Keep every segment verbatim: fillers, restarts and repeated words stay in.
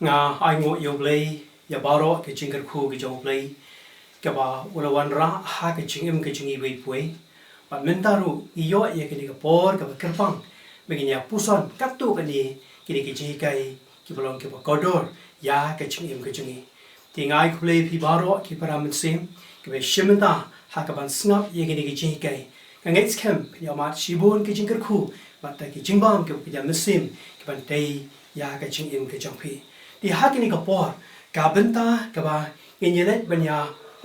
Nga ainguh ïa U Blei ïa baroh ka jingkyrkhu ka jong U Blei kaba u la wanrah ha ka jingim ka jong ngi iwei pa iwei. Bad mynta ruh ngi ïoh ïa kane ka por kaba kyrpang ba ngin ïa puson katto katne kine ki jinghikai kiba long kiba kordor ïa ka jingim ka jong ngi. Te nga ai khublei ïa phi baroh ki para mynsiem kiba shim bynta ha kaban sngap ïa kine ki jinghikai. Nga ngeit skhem phin ïohmad shibun ki jingkyrkhu bad ki jingbam kiba phi ïa mynsiem kiban tei ïa ka jingim ka jong phi. Te ha kane ka por ka bynta kaba ngin ïa leit ban ïa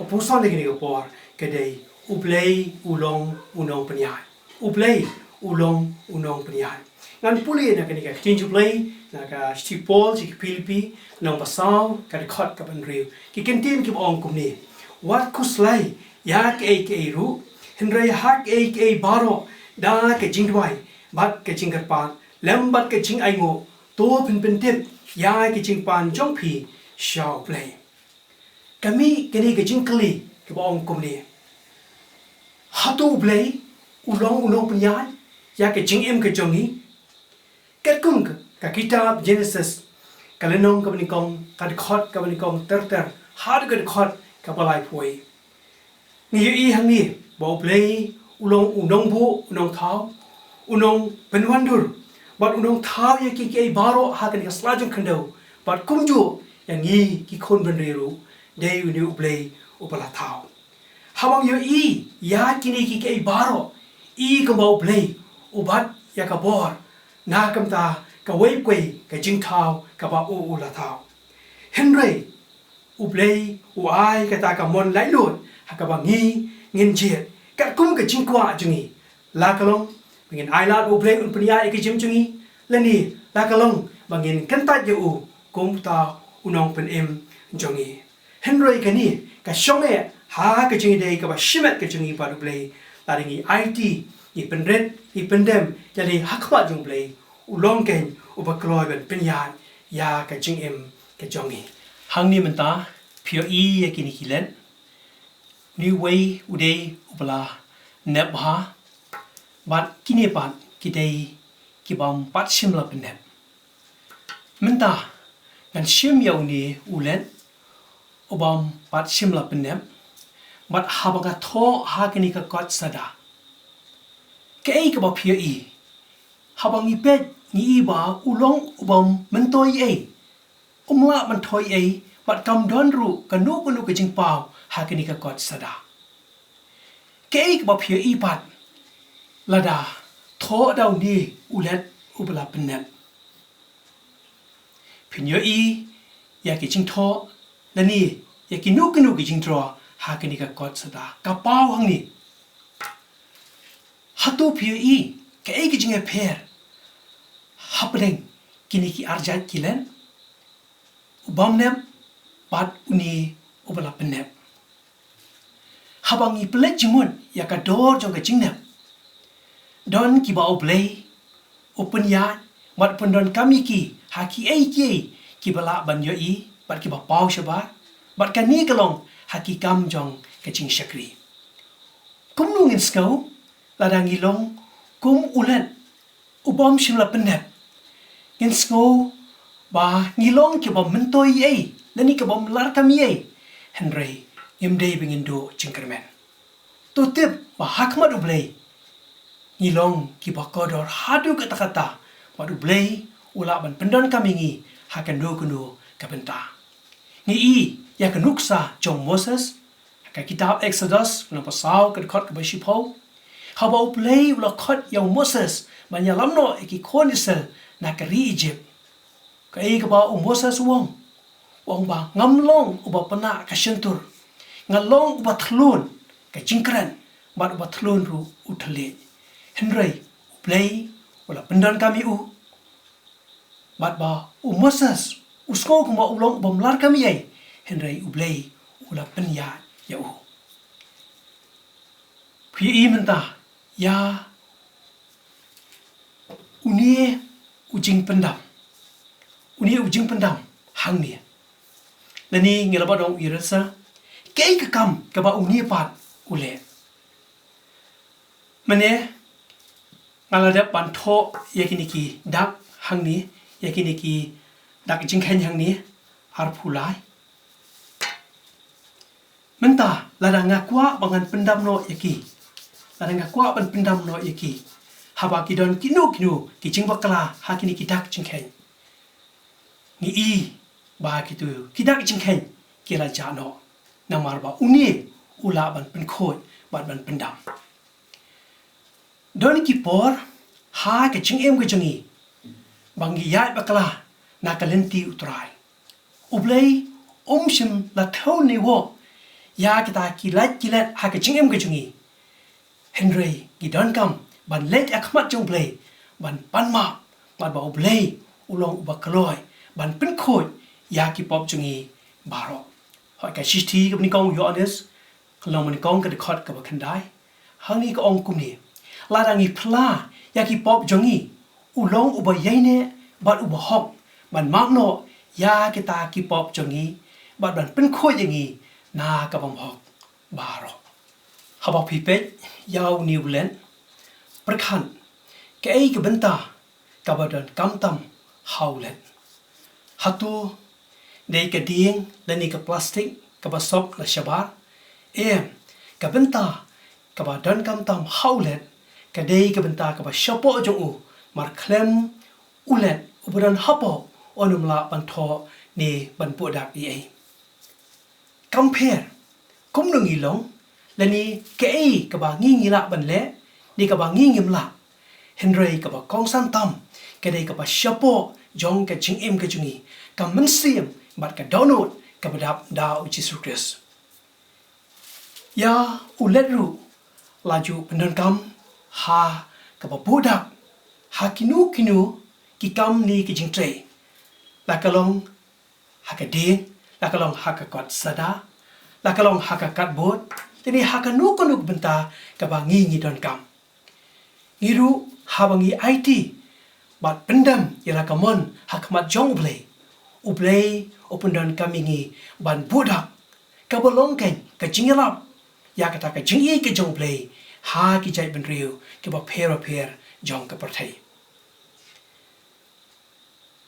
puson ha kane ka por ka dei U Blei u long u nongpynïaid. U Blei u long u nongpynïaid. Ngan pule na kane ka ktien jong U Blei na ka shithi Paul sha ki Philippi lynnong ba saw ka dkhot kaba hynriew. Ki kyntien kiba ong kumne. Wat khuslai ïa kaei kaei ruh, hynrei ha kaei kaei baroh da ka jingduwai bad ka jingkyrpad lem bad ka jingainguh to phin pyntip ïa ka jingpan jong phi sha U Blei. Ka mih kane ka jingkylli kaba ong kumne. Hato U Blei u long u nongpynïaid ïa ka jingim ka jong ngi? Katkum ka, ka kitab Genesis ka lynnong kaba nyngkong, ka dkhot kaba nyngkong ter ter haduh ka dkhot kaba laiphew. Ngi ïohi hangne ba U Blei u long u nongbuh, u nongthaw, u nongpynwandur bad u nongthaw ïa kiei kiei baroh ha kane ka sla jong ka khyndew. Bad kumjuh ïa ngi ki khun bynriew ruh dei une U Blei uba la thaw. Haba ngi ïohi ïa kine kiei kiei baroh, i kumba U Blei u bat ïa ka bor na ka bynta kawei pa kawei ka jingthaw kaba u u la thaw. Hynrei U Blei u ai kata ka mon laitluid ha kaba ngi ngin jied katkum ka jingkwah jong ngi. La ka long ba ngin ailad U Blei un pynïaid ïa ka jingim jong ngi, lane la ka long ba ngin kyntait ïa u kum uta u nongpynim jong ngi. Hynrei kane ka shong eh ha ka jingïadei kaba shimet ka jong ngi bad U Blei. Lada ngi aiti, ngi pynrit, ngi pyndem ïalade ha khmat jong U Blei, u long keiñ uba kloi ban pynïaid ïa ka jingim ka jong ngi. Hangne mynta phi ïohi ïa kine ki lad. Une uwei u dei uba la nep bha bad kine pat ki dei ki bym pat shym la pynnep. Mynta ngan shim ïa une u lad u bym pat shym la pynnep bad haba nga thoh ha kane ka kot sada. Kaei kaba phi ïohi? Haba ngi peit ngi i ba u long u bym myntoi ei. Um lah ban thoi ei bad kam don ruh kano kano ka jingpaw ha kane ka kot sada. Kaei kaba phi ïohi pat lada thoh da une u lad uba la pynnep? Phin ïohi ïa ki jingthoh lane ïa kino kino ki jingthoh ha kane ka kot sada ka paw hangne. Hato phi ïohi kaei ka jingïapher hapdeng kine ki arjait ki lad? U bym nep bad une uba la pynnep. Haba ngi pynleit jingmut ïa ka dor jong ka jingnep, don kiba U Blei u pynïaid bad pyndonkam ïa ki ha kiei kiei kiba lah ban ïohi bad kiba paw shabar, bad kane ka long ha ki kam jong ka jingshakri. Kumno ngin sngew lada ngi long kum u lad u bym shym la pynnep? Ngin sngew ba ngi long ki bym myntoi ei lane ki bym larkam ei, hynrei ngim dei ba ngin duh jingkyrmen. To tip ba ha khmat U Blei ngi long kiba kordor haduh katta katta bad U Blei u lah ban pyndonkam ïa ngi ha kano kano ka bynta. Ngi i ïa ka nuksa jong u Moses ha ka kitab Exodus lynnong ba saw ka dkhot kaba shiphew. Haba U Blei u la khot ïa u Moses ban ïalam noh ïa ki khun Israel na ka ri Ijipt, kaei kaba u Moses u ong? U ong ba ngam long uba pynah ka shyntur, nga long uba thlun ka jingkren bad uba thlun ruh u thylliej. Hynrei U Blei u la pyndonkam ïa u. Bad ba u Moses u sngew kumba u long u bym larkam ei, hynrei U Blei u la pynïaid ïa u. Phi ïohi mynta ïa une u jingpyndam, une u jingpyndam hangne. Lane ngi lah ban ong u ïa rasa kaei ka kam kaba une pat u leh. Mynne nga la dep ban thoh ïa kine ki dak hangne, ïa kine ki dak jingkheiñ hangne, arphew lai. Mynta, lada nga kwah ba ngan pyndam noh ïa ki. Lada nga kwah ban pyndam noh ïa ki. Haba ki don kino kino ki jingbakla ha kine ki dak jingkheiñ. Ngi i ba kito ki dak jingkheiñ ki la jah noh. Namar ba une u lah ban pynkhuid bad ban pyndam. Don ki por ha ka jingim ka jong ngi ba ngi ïaid bakla na ka lynti U Trai. U Blei um shym la thew ne woh ïa kita ki lait ki let ha ka jingim ka jong ngi. Hynrei ngi donkam ban leit ha khmat jong U Blei ban pan map bad ba U Blei u long uba kloi ban pynkhuid ïa ki pop jong ngi baroh. Hooid, ka shithi kaba nyngkong u Ïoannis, ka lynnong ba nyngkong ka dkhot kaba khyndai. Hangne ka ong kumne: Lada ngi phla ïa ki pop jong ngi, u long uba ïaineh bad uba hok ban map noh ïa kita ki pop jong ngi bad ban pynkhuid ïa ngi na ka bymhok baroh. Haba phi peit ïa une u lent, pyrkhat kaei ka bynta kaba donkam tam ha u lent. Hato dei ka dieng lane ka plastik kaba sop na shabar? Em, ka bynta kaba donkam tam ha u lent ka dei ka bynta kaba shapoh jong u, markhlem u lent uba don hapoh un ym lah ban thoh ne ban buh dak ei ei. Kam pher kumno ngi long lane kaei kaba ngi ngi lah ban leh ne kaba ngi ngim lah. Hynrei kaba kongsan tam ka dei kaba shapoh jong ka jingim ka jong ngi, ka mynsiem bad ka dohnud kaba dap da U Jisu Khrist. Ïa u lent ruh la ju pyndonkam ha kaba buh dak ha kino kino ki kam ne ki jingtrei, la ka long ha ka dieng, la ka long ha ka kot sada, la ka long ha ka katbot, lane ha kano kano ka bynta kaba ngi ngi donkam. Ngi ruh haba ngi aiti bad pyndem ïa la ka mon ha khmat jong U Blei, U Blei u pyndonkam ïa ngi ban buh dak, kaba long keiñ ka jingïalap ïa kata ka jingïeit ka jong U Blei ha ki jaitbynriew kiba pher ba pher jong ka pyrthei.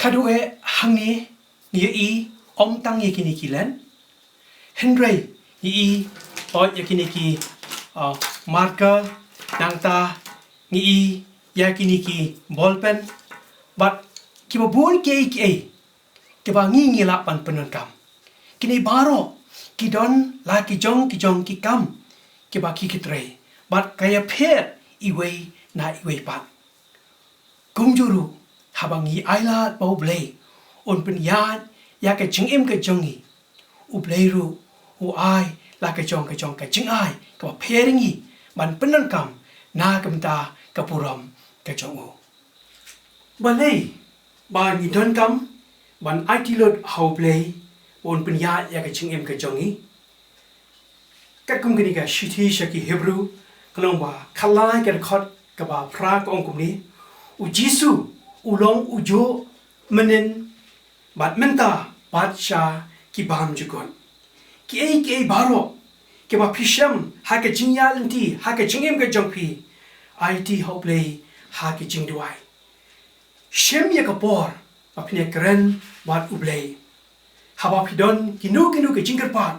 Ka dei hangne ngi ïohi ym tang ïa kine ki lent, hynrei ngi ïohi ïa kine ki, ah, marker, nangta ngi ïohi ïa kine ki ballpen bad kiba bun kiei kiei kiba ngi ngi lah ban pyndonkam. Kine baroh ki don la ki jong ki jong ki kam kiba ki ki trei bad ka ïapher iwei na iwei pat. Kumjuh ruh haba ngi ailad ba U Blei un pynïaid ïa ka jingim ka jong ngi, U Blei ruh u ai la ka jong ka jong ka jingai kaba pher ïa ngi ban pyndonkam na ka bynta ka burom ka jong u. Balei ba ngi donkam ban aiti lut ha U Blei ba un pynïaid ïa ka jingim ka jong ngi? Katkum kane ka shithi sha ki Hebru, ka lynnong ba khatlai ka dkhot kaba phra ka ong kumne: U Jisu u long ujuh mynnin bad mynta bad sha ki bymjukut. Kiei kiei baroh kiba phi shem ha ka jingïaid lynti ha ka jingim ka jong phi, aiti ha U Blei ha ka jingduwai. Shem ïa ka por ba phin ïakren bad U Blei. Haba phi don kino kino ka jingkyrpad,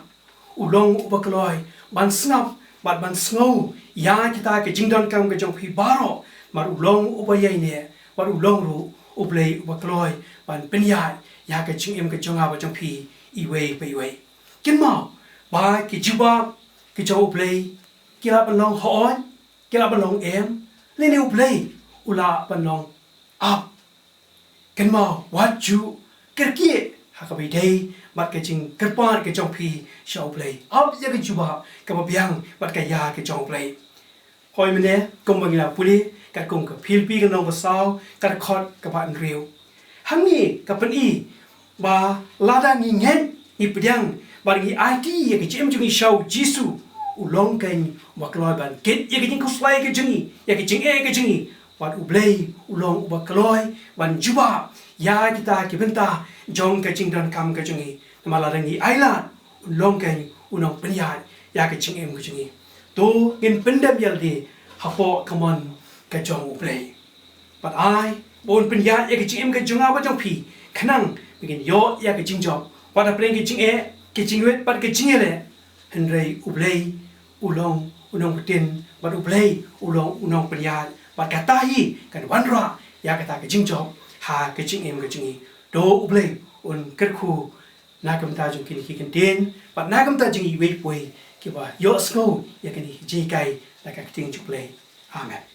u long uba kloi ban sngap bad ban sngew ïa kita ka jingdonkam ka jong phi baroh, bad u long uba ïaineh, bad u long ruh U Blei uba kloi ban pynïaid ïa ka jingim ka jong nga bad jong phi iwei pa iwei. Kynmaw ba ki jubab ki jong U Blei ki lah ban long hooid, ki lah ban long em, lane U Blei u lah ban long ap. Kynmaw, wat ju kyrkieh ha kaba ïadei bad ka jingkyrpad ka jong phi sha U Blei. Ap ïa ka jubab kaba biang bad ka ïa ka jong U Blei. Hooid mynne, kumba ngi la pule katkum ka Philippi ka lynnong ba saw, ka dkhot kaba hynriew. Hangne ka pyni ba lada ngi ngeit, ngi pdiang bad ngi aiti ïa ka jingim jong ngi sha U Jisu, u long keiñ uba kloi ban kit ïa ka jingkhuslai ka jong ngi, ïa ka jingeh ka jong ngi, bad U Blei u long uba kloi ban jubab ïa kita ki bynta jong ka jingdonkam ka jong ngi. Namar lada ngi ailad, u long keiñ u nongpynïaid ïa ka jingim ka jong ngi. To ngin pyndem ïa lade hapoh ka mon ka jong U Blei. Bad ai ba un pynïaid ïa ka jingim ka jong nga bad jong phi, khnang Ngin ïoh ïa ka jingjop, wat hapdeng ka jingeh, ka jingwit bad ka jingeh leh. Hynrei U Blei u long u nongpyntip, bad U Blei u long u nongpynïaid, bad kata hi kan wanrah ïa kata ka jingjop ha ka jingim ka jong ngi. To U Blei un kyrkhu na ka bynta jong kine ki kyntien, bad na ka bynta jong ngi iwei pa iwei kiba ïohsngew ïa kine ki jinghikai na ka ktien jong U Blei. Amen.